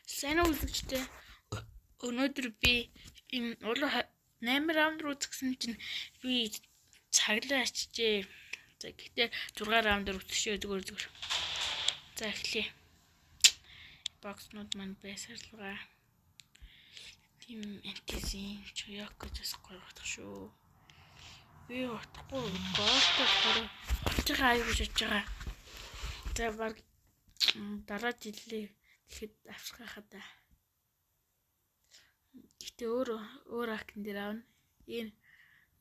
Сайн уу үзэгчдээ. Өнөөдөр би энэ улуу 8 раунд руу үзсэн чинь би цаглаа ачжээ. За гэхдээ 6 раундаар үзчихээ зүгээр. За эхлэе. Бокснууд маань байсарлаа. Тийм энтизин чоёк гэж бас гоё утга шүү. Би утахгүй голтой болохоор болж байгаа аюу гэж бодож байгаа. За баг дараа жилээ тэгэхэд авчих хаа да. Гэтэ өөр акн дээр аавна. Энэ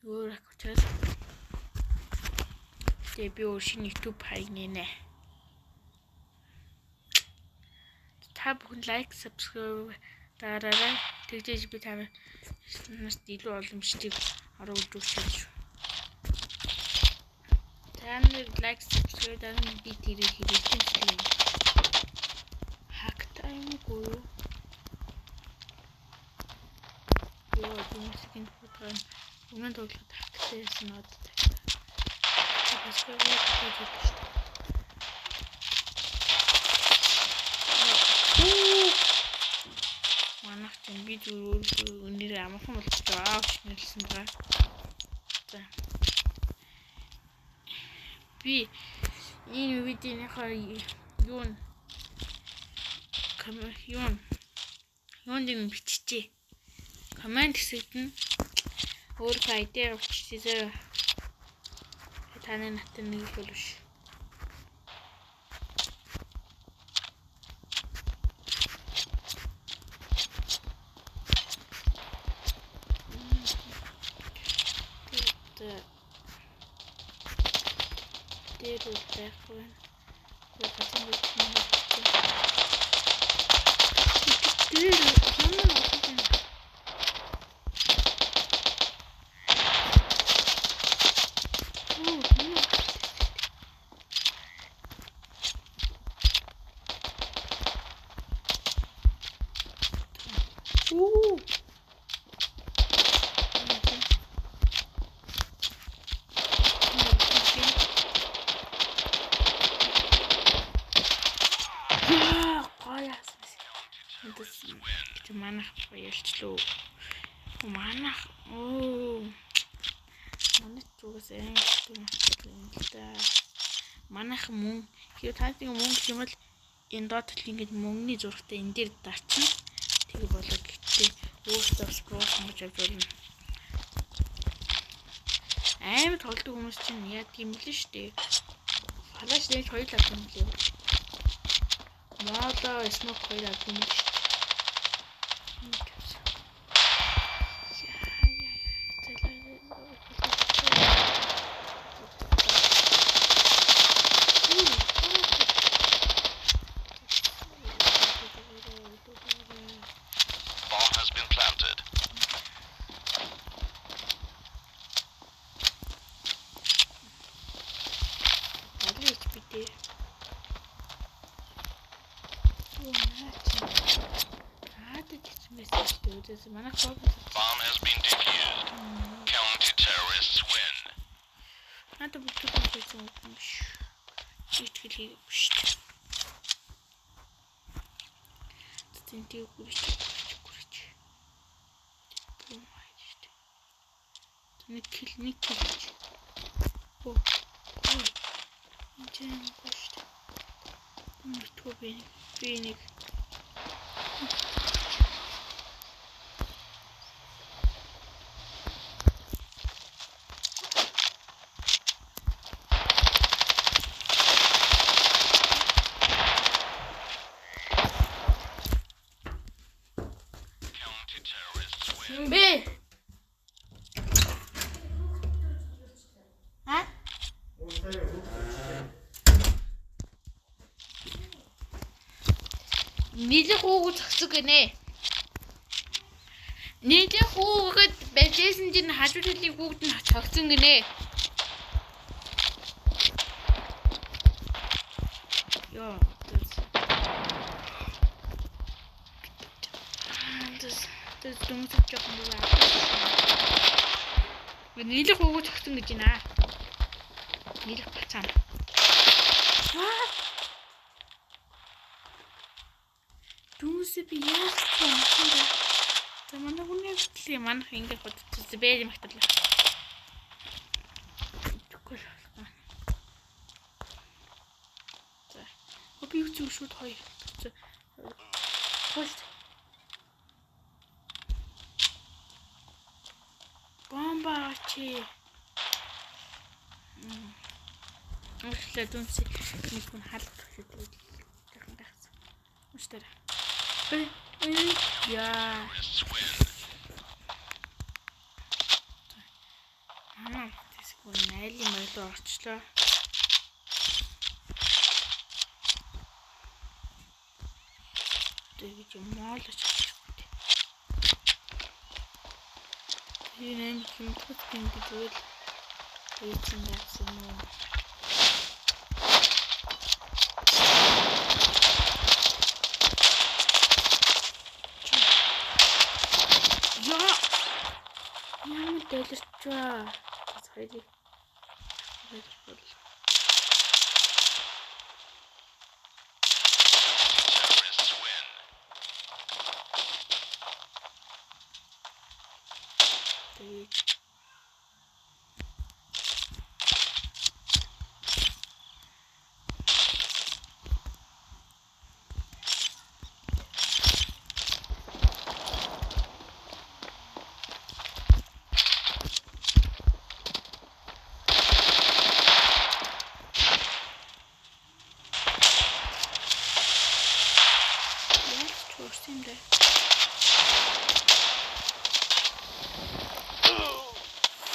өөр ак учраас тэгээ би өөр шинэ YouTube хаяг нэнэ. Та бүхэн лайк, subscribe дараарай. Тэгжээж би та нарт илүү олон бичлэг оруулж өгч чадна шүү. Та нар лайк, subscribe дарна би тэрийг хэрэглэн юм. Хактай юм уу юу? Йоо, хүмүүсийн бодгоо өмнө тоглоход хактай байсан одоо тагтаа. Бас гоё гэж боддог шүү дээ. Манайх чинь би зүгээр өөрөө нэрээ амархан болгож байгаа гэж нэрлсэн байгаа. За. Би энэ видеоныхоо юу юунд юм биччихье. Коммент хэсэгт нь өөрийнхөө ID-г биччихье. Таны надтай нэг л биш. Тэр бол байхгүй. Тэр юм уу? Манайх баялчлуу. Манайх оо. Манайх зүгээс юм л да. Манайх мөн хэрэг та нэг мөнгө юм бол энэ доод талын ингэж мөнгөний зурагтай энэ дээр дарчна. Тэгээ болоо гэхдээ өөртөө бас про сонгож авч болно. Амар тоглодог хүмүүс чинь яадаг юм бэл шүү дээ. Флаш нээж хоёул авах юм лээ. Моло смок хоёр авах юм шүү. Bomb has been planted. Аль HP дээр. Оо наач. Хаад гэсэн байсан шүү дээ. Үзээс манай хоб. Bomb has been defused. Counter-terrorists win. Надад бүгд байсан юм биш. Итгэл хийгээгүй шүү дээ. Тэнтийг гүрч гүрч. Нэг кил нэг кил. Оо. Энд юм шүү дээ. Мэдгүй би нэг Counter-terrorists win. Бэ. А? Нийлэх хүүг зөксөг гинэ. Нийлэх хүүгэд барьжсэн чинь хажуу талын хүүгд нь цогцсон гинэ. Йоо. Тэс дүнсэж жоохон дүү. Нийлэх хүүг зөксөн гэж байна. Нийлэх бацаана. Дүүсээ би яаж юм бэ? За манай хүний хөтлөө манайх ингэ бодчихсон бэ юм хатал. Түгэл болох. За. Би юу ч шууд хоёр. Хол. Бомба чи. Уучлаа дүнсээ нэг хүн халах гэдэг жоохон гайхсан. Уучлаарай. Яа. Манай тэсгүй найлын морилоо орчлоо. Тэгэж моолож чадахгүй. Тэр юм хэмтгэж гиндэг л ийцэн байсан юм уу? Яа! Ямар дэлэрчваа. Хоёрыг. Хоёр. Terrorists win. Тэгээд яаж ч урсан юм бэ?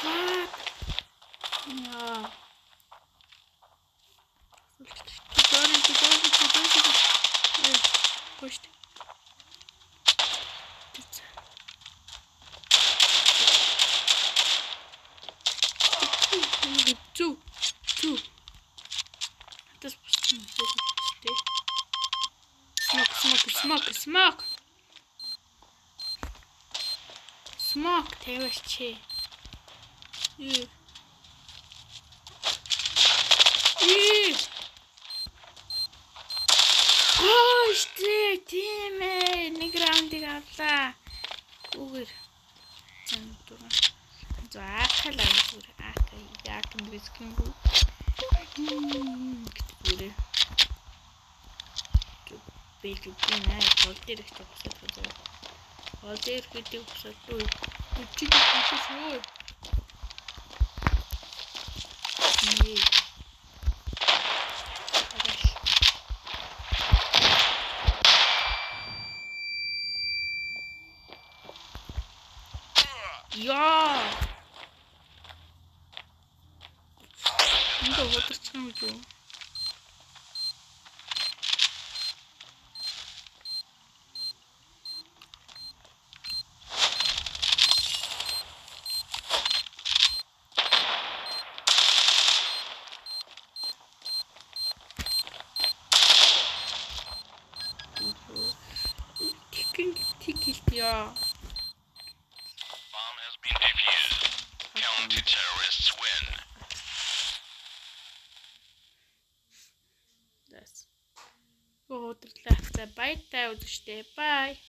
Fuck. Яа. Гошт. Зү. Зү. Хатас бусдын үү? Smoke, smoke, smoke, smoke. Smoke тавиалч. Юу? Ээ. Гоош тийм ээ. Нэг раундыг авлаа. Үгээр. Зэн дуран. За акала зүгээр. Ака яг рискингүй. Гэтгүүрээ. Би нэ гол дээр их бусаад үзээ. Гол дээр гэдэг бусаад үчиг хийх шүү. Нэ. Яа. Ингээ удирчих юм үү? Тэг хэлтийё. Bomb has been defused. Counter-terrorists win. That's. Өдөрлөө. За баяртай үзэгчдээ. Bye.